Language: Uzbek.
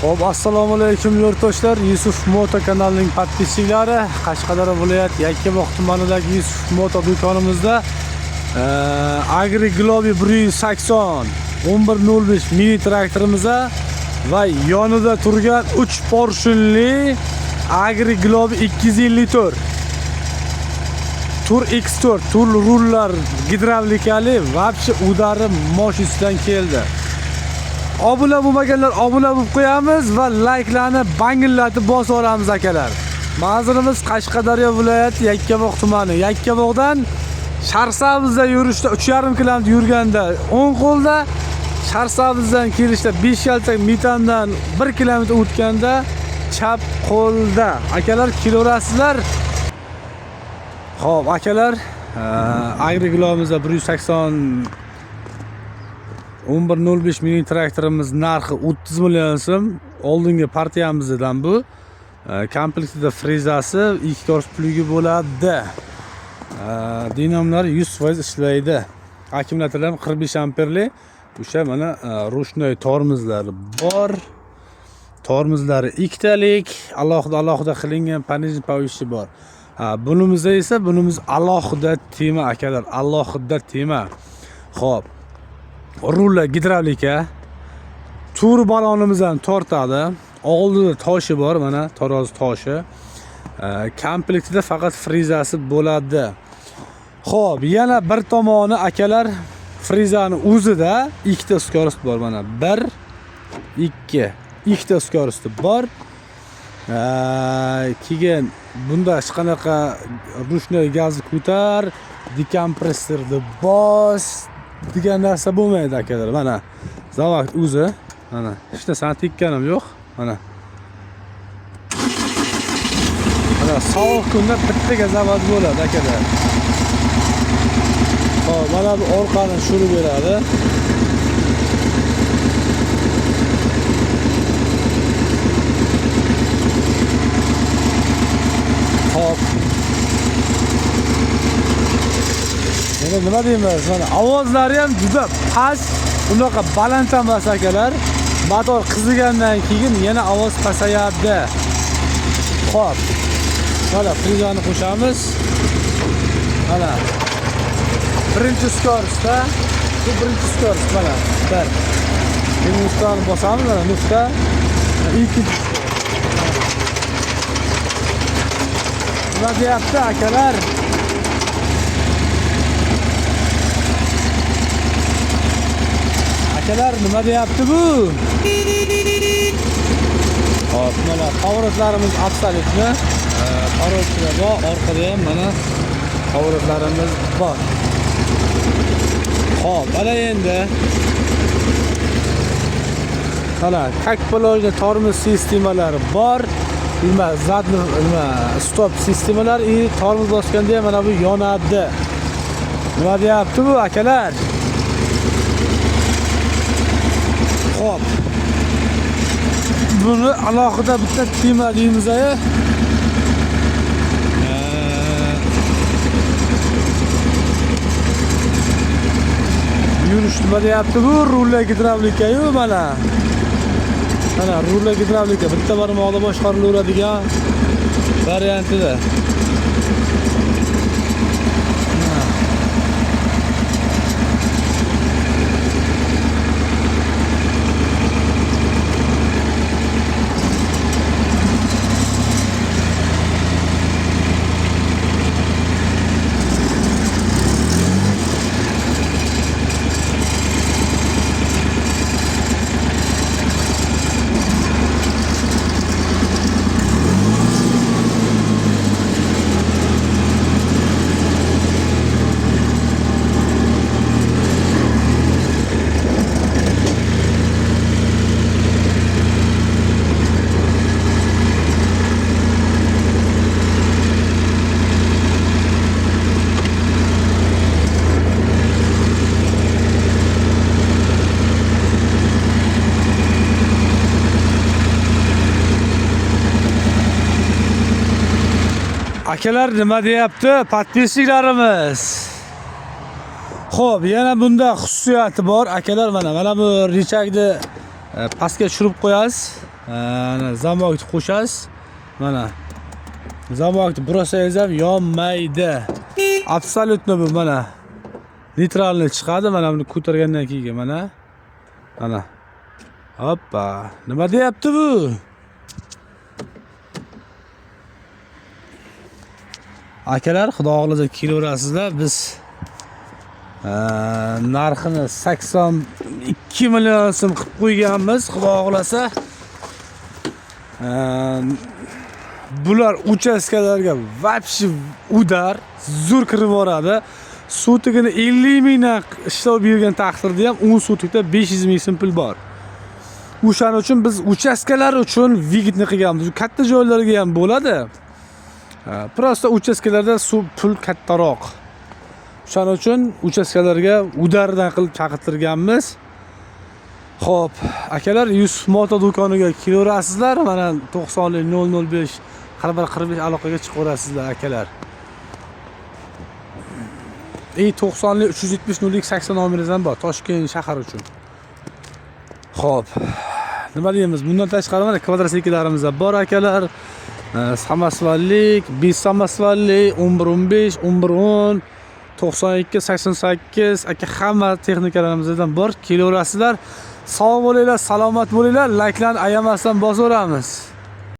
Xo'p, assalomu alaykum yurtdoshlar. Yusuf Moto kanalining подписчиklari, Qashqadaryo viloyati Yakkabog' tumanidagi Yusuf Moto do'konimizda Agri Globi 180 1105 mini traktorimiz va yonida turgan 3 porshinli Agri Globi 254 Tur X4 tur rullar gidravlikali вообще udari moshinasidan keldi. Obuna bo'lmaganlar obuna bo'lib qo'yamiz va layklarni bangillatib bosib olamiz akalar. Manzilimiz Qashqadaryo viloyati Yakkabog' tumani. Yakkabog'dan Sharsabzda yurishda 3,5 km yurganda o'ng qo'lda, Sharsabzdan kelishda 5 yaltak metandan 1 km o'tganda chap qo'lda. Akalar kelaverasizlar. Xo'p, akalar, Agriglomizda 180 11.05 mini traktorimiz narxi 30 million so'm. Oldingi partiyamizdan bu. Komplektida frezasi, ikki kors plugi bo'ladi. Dinamlar 100% ishlaydi. Akkumulyatorlar ham 45 amperli. O'sha mana ручной tormozlari bor. Tormozlari ikkitalik, alohida alohida qilingan понижный повышенный bor. Ha, bunimizda esa bunimiz alohida tema akalar, alohida tema. Xo'p. Rullar gidravlika. Tur balonimiz ham tortadi. Oldida toshi bor, mana tarozi toshi. Komplektida faqat frezasi bo'ladi. Xo'p, yana bir tomoni akalar, frezani o'zida ikkita skorost bor mana. 1 2 ikkita skorosti bor. Keyin bunda hech qanaqa ручной gazni ko'tar, dekompressorni bos degan narsa bo'lmaydi akalar. Mana zavod o'zi, mana hech narsani tekkanim yo'q. Mana. Mana sovuq kunda bittaga zavod bo'ladi akalar. Xo'p, mana bu orqani tushirib beradi. Xo'p. Endi nima deymiz? Mana ovozlari ham juda past, unaqa baland emas akalar. Motor qizigandan keyin yana ovoz pasayadi. Xo'p. Mana frezani qo'shamiz. Mana birinchi skorosda, bu birinchi skorost mana bir. Nuqtani bosamiz, mana nuqta. Ikkinchi. Nima deyapti akalar? Akalar nima deyapti bu? Hop, mana поворотlarimiz absolyutni. Поворотlar bor, orqada ham mana поворотlarimiz bor. Xo'p, mana endi mana как положено tormoz sistemalari bor. Nima задний, nima stop sistemalar и tormoz bosganda ham mana bu yonadi. Nima deyapti bu akalar? Xo'p. Buni alohida bitta tema deymiz aya. Yurish nima deyapti bu? Rullar gidravlika-yu mana. Mana rullar gidravlika bitta barmoqda boshqarilaveradigan variantida. Akalar nima deyapti? Подписчикlarimiz. Xo'p, yana bunda xususiyati bor. Akalar mana bu richagni pastga tushirib qo'yasiz. Zamokni qo'shasiz. Mana zamokni burasangiz ham yonmaydi. Абсолютно bu mana нейтральный chiqadi. Mana buni ko'targandan keyin mana. Mana. Hoppa. Nima deyapti bu? Akalar, xudo xohlasa kelaverasizlar. Biz narxini 82 million so'm qilib qo'yganmiz, xudo xohlasa. Bular uchastkalarga вообще удар, zo'r kirib boradi. Sotugini 50 mingdan ishlov bergan taqdirda ham 10 sotugda 500 ming so'm pul bor. O'shaning uchun biz uchastkalar uchun выгодный qilganmiz. Katta joylarga ham bo'ladi. Просто uchastkalarda suv pul kattaroq. O'shaning uchun uchastkalarga удар dan qilib chaqirtirganmiz. Xo'p, akalar, Yusuf Moto do'koniga kelaverasizlar. Mana 90 005 41 45 aloqaga chiqaverasizlar, akalar. И 90 370 02 80 nomeringiz ham bor Toshkent shahar uchun. Xo'p. Nima deymiz? Bundan tashqari mana kvadrotsikllarimiz ham bor, akalar. Samosvallik, 5 samosvallik, 11 15, 11 10, 92 88 aka, hamma texnikalarimizdan bor. Kelaverasizlar. Sog' bo'linglar, salomat bo'linglar. Layklarni ayamasdan bosaveramiz.